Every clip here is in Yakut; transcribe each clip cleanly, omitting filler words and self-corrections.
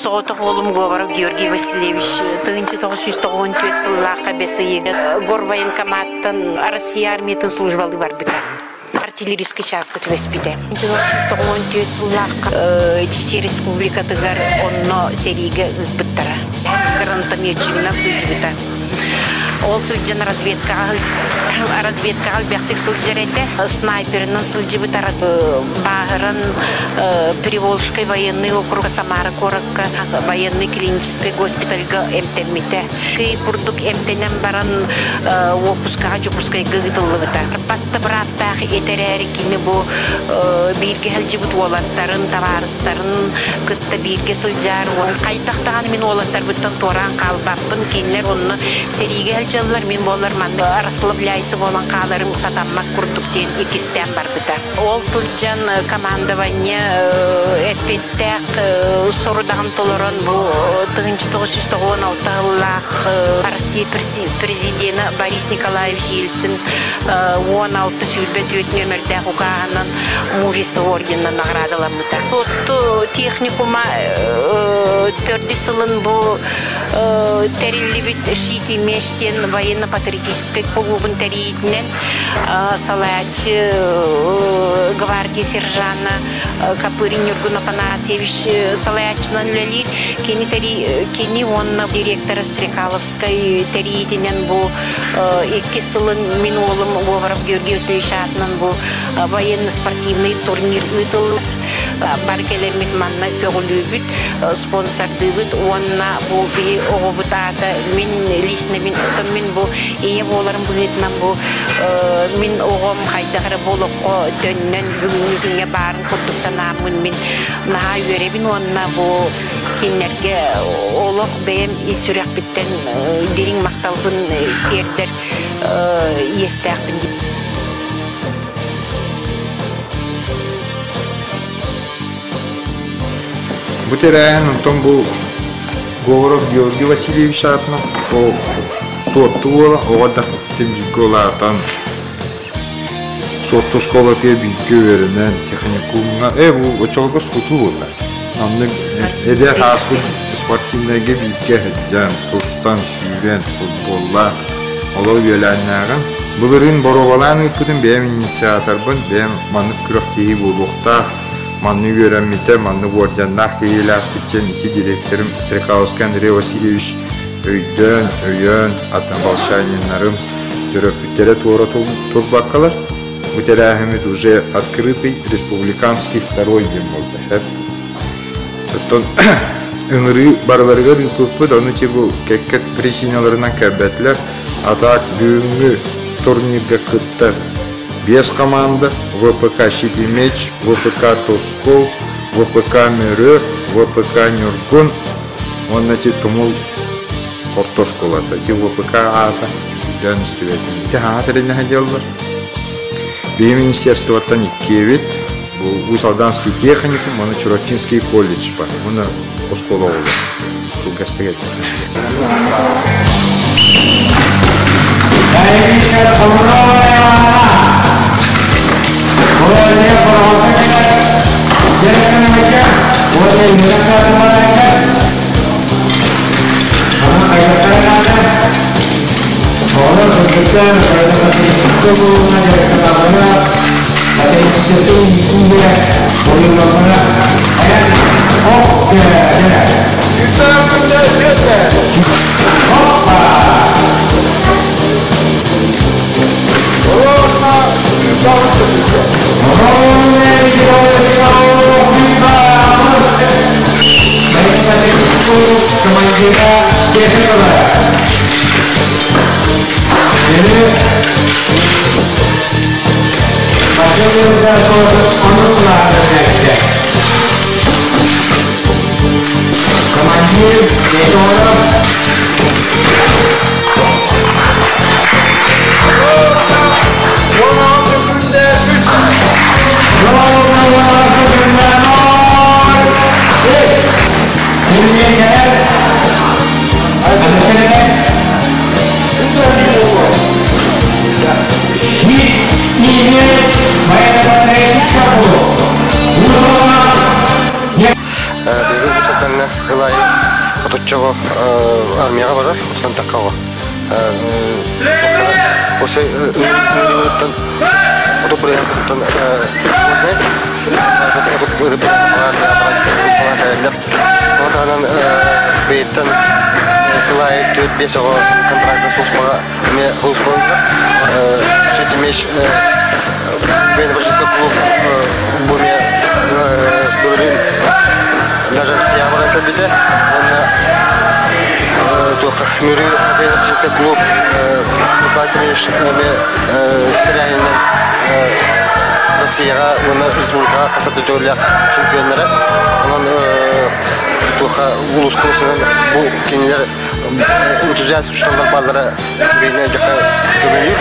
Соҕотох уолум Говоров Георгий Васильевич 1994 сыллаахха бэс ыйыгар горвоенкоматтан Россия армиятын службалыы барбыта. Артиллерийский чааска түбэспитэ. 1994 сыллаахха Чечен Республикатыгар онно сэриигэ ыыппыттара. Гранатометчигынан сылдьыбыта. Ол сылдьан разведкаҕа разведкаҕа элбэхтик сылдьар этэ. Снайперынан сылдьыбыта бааһыран Приволжский военный округ Самара куоракка военный клинический госпитальга эмтэммитэ. Кый курдук эмтэнэн баран уоппускаҕа Дьокуускайга ыытыллыбыта. Батта бырааптаах этэрээри кини бу бииргэ сылдьыбыт уолаттарын, табаарыстарын кытта бииргэ сылдьаар хайдах даҕаны мин уолаттарбыттан туораан хаалбаппын кинилэр онно сэриигэ сылдьаллар мин буоллар манна расслабляйся буолан хааларым сатаммат курдук диэн иккистээн барбыта. Ол сылдьан командование эппиттээх сорудаҕын толорон бу 1996 сыллаах Россия президена Борис Николаевич Ельцин 16 сүүрбэ нүөмэрдээх укааһынан мужество орденынан наҕараадаламмыта. Суотту техникума төрдүс сылын бу тэриллибит Щит и меч диэн военно-патриотическай кулуубун тэрийиитинэн салайааччы гвардия сержана Копырин Ньургун Афанасьевич салайааччынан үлэлиир. Кини, кини уонна директора Стрекаловскай тэрийиитинэн бу икки сылын мин уолум Говоров Георгий Васильевич аатынан бу военно-спортивный турнир ыытыллар. Бар кэлэммит манна көҕүлүүбүт, спонсордыыбыт уонна бу биһи оҕобут аата мин лично мин мин бу ийэ буоларым быһыытынан бу мин оҕом хайдах эрэ бу олоххо төннөн бүгүҥҥү күҥҥэ баарын курдук санааммын мин наһаа үөрэбин уонна бу кинилэргэ олох бэйэм ис сүрэхпиттэн дириҥ махталбын тиэрдэр иэстээхпин. Бу тэрээһин онтон бу Говоров Георгий Васильевич аатынан ол Суотту уола оҕо эрдэхпититтэн бииргэ улаатан Суотту оскуолатыгар бииргэ үөрэнэн техникумҥа бу оччолорго тутуу буолла. Онно эдэр ааспыт спортивнайга бииргэ сылдьан, тустан, сүүрэн, футболлаан олор үөлээннээҕим. Былырыын боруобалаан ыыппытым бэйэм инициаторбын, бэйэм маннык күрэхтэһии буолуохтаах, маннык үөрэммитэ, маннык уордьаннаах киһилээхпит диэн ити директорым Стрекаловский Андрей Васильевич өйдөөн, өйөөн, атын Болшаниннарым төрөппүттэрэ туора турбаккалар, бу тэрээһиммит уже открытый республиканский второй диэн буолла. Оттон ыҥырыы барыларыгар ыыппыппыт, ону бу кэккэ причиналарынан кэлбэтилэр. А так бүгүҥҥү турнирга кыттар биэс команда ВПК «Щит и меч», ВПК «Тускул», ВПК «Мөрө», ВПК «Ньургун» уонна ити Тумул орто оскуолата. Ити ВПК аата өйдөөн истибэтим. Ити хаҥа тэринэһэ дьаллар. Биһи министерствоттан иккиэбит. Бу Усть-Алданский техникум, уонна Чурапчинский колледж бар. Уонна оскуола оҕолор. Кылгастык эттэххэ. Алдаҥҥа Ылайы отучча армияҕа барар, отутан тахха оҕо. Осы ыырыттан оту бырыһан Отанан бэйэттэн сыл аайы 4-5 оҕо контрактна службаҕа эмиэ службаланар. Ситимеш военно-политический клуб бу эмиэ былырыын даже Россияҕа баран кэлбитэ. Уонна туохха Мүрү военно-политический клуб Николай Семенович эмиэ тэрээһининэн Россияҕа уонна республикаҕа хас да төгүллээх чемпионнара. Онон туохха улууска бу кинилэр энтузиаст учууталлар бааллара бэйнэ дьака көмөлүүр.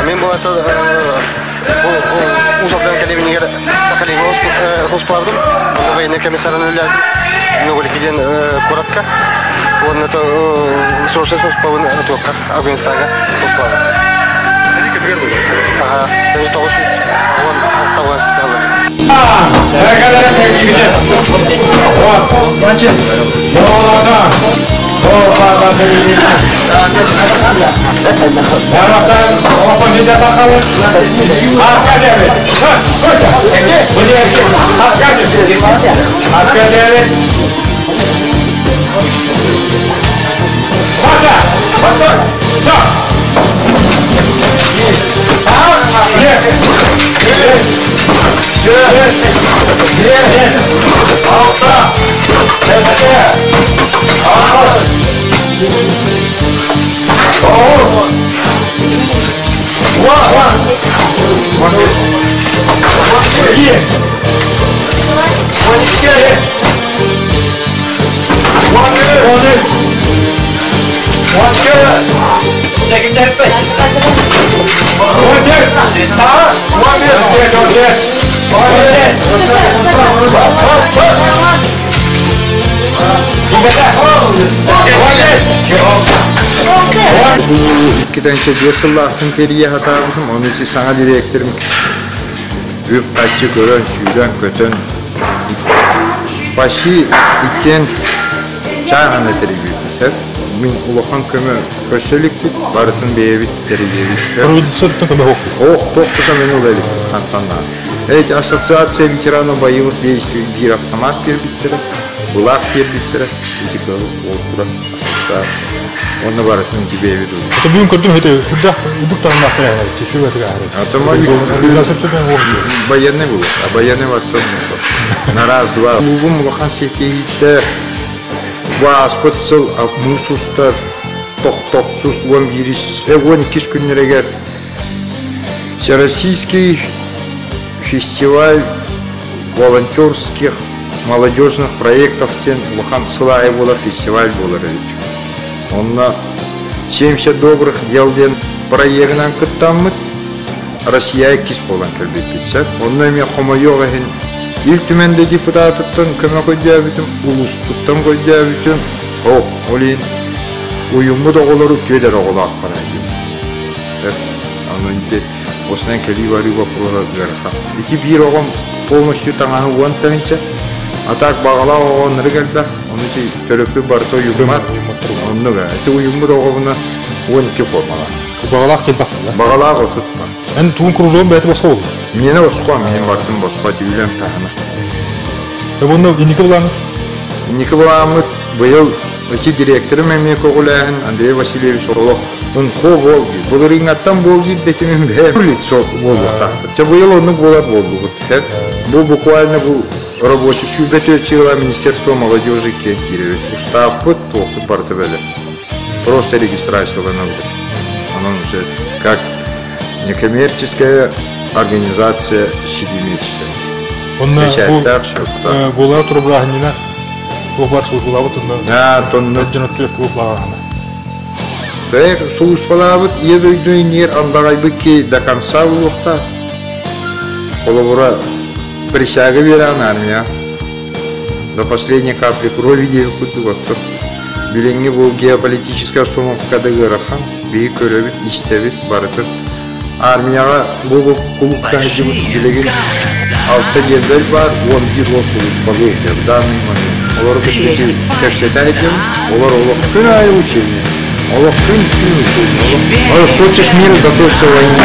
Мен болата бу Уус-Алдан кэлэбинигэр Сахалиҥҥа хоспаабытым. Онно военный комиссарын үлэлээбитим. Новолики диэн куоратка. Уонна срочно службабын туохха Афганистаҥҥа хоспаабытым. Аха, 916 Иккитэнчэ биэс сыллаахтын тэрийэ сатаабытым, ону ити саҥа дириэктэрим үп-харчы көрөн, сүүрэн-көтөн почти иккиэн чааһына тэрийбиппит. Мин улахан көмө көрсө иликпит, барытын бэйэбит тэрийэбит. Правительство көмө суох. Ох, туох да көмөнү ыла иликпит хантан даҕаны. Эти ассоциация ветеранов боевых действий биир автомат биэрбиттэрэ, былаах биэрбиттэрэ, ити кыыл уол ассоциация. Онно барытын ити бэйэбит ылбыт. Это бүгүн көрдүм это үрдэх үрдүк таһымнаах тэрээһин эбит. Үчүгэй Военный был, а военный ваттан на раз-два. Клубум улахан ситиһиитэ ааспыт сыл муус устар тохтохсус уон биирис, уон иккис күннэригэр Всероссийский фестиваль волонтерских молодежных проектов диэн улахан сыл аайы буолар фестиваль буолар эбит. Онно 70 добрых дел диэн проегынан кыттаммыт Россия иккис буолан кэлбиппит сөп. Онно эмиэ хомойуох иһин Ил Түмэн да депутатыттан көмө көрдөөбүтүм, улууспуттан көрдөөбүтүм. Ох, ол иһин уйуммут оҕолору түөдэр оҕолоох барайдым. Онон ити осунан кэлии-барыы боппуруоһа ыарахан. Ити биир оҕом полностью таҥаһы 10 тыһыынча, а так баҕалаах оҕо оннук элбэх, ону ити төрөппүт барыта уйуммат. Оннук ити уйуммут оҕобуна 12 формаҕа. Баҕалаах кэлбэх. Баҕалаах отутпа. Эн туун кружогун бэйэтэ босхо буолла. Миэнэ босхо, миэн бартым босхо түүлэм таһына. Онно инники былааҥҥыт? Инники былааммыт быйыл ити директорым эмиэ көҕүлээһин Андрей Васильевич олох унхо буол диир. Былырыыҥҥаттан буол диир дэтимим бэйэм лицо буолуохтаахпыт. Чэ быйыл оннук буолар буоллубут. Бу буквально бу рабочий сүүрбэ чыла Министерство молодежи киэн киирэбит. Устааппыт, туохпут барыта бэлэм. Просто регистрацияланабыт. Онон уже как некоммерческая организация сидимечте. Онно бу буолар турбурааһынньына туох бар службалаабыт онно Да, тонна дьон өттүгэр клуб Тэ сулууспалаабыт ийэ дойду иниэр андаҕайбыт ки до конца буолуохтаах. Холобура, присяга биэрэҕин армия. До последней капли крови диэбит курдук оттон билиҥҥи бу геополитическай обстановкада ыарахан, биһи көрөбүт, истэбит барытын. Армияҕа бу кулуупка сылдьыбыт билигин алта диэлбэр баар, 11 уол сулууспалыы сылдьар в данный момент. Олору кытта кэпсэтэ сылдьабын. Олор олох күн аайы учение. Олох күн күн учение. Олох хочешь мира, готовься к войне.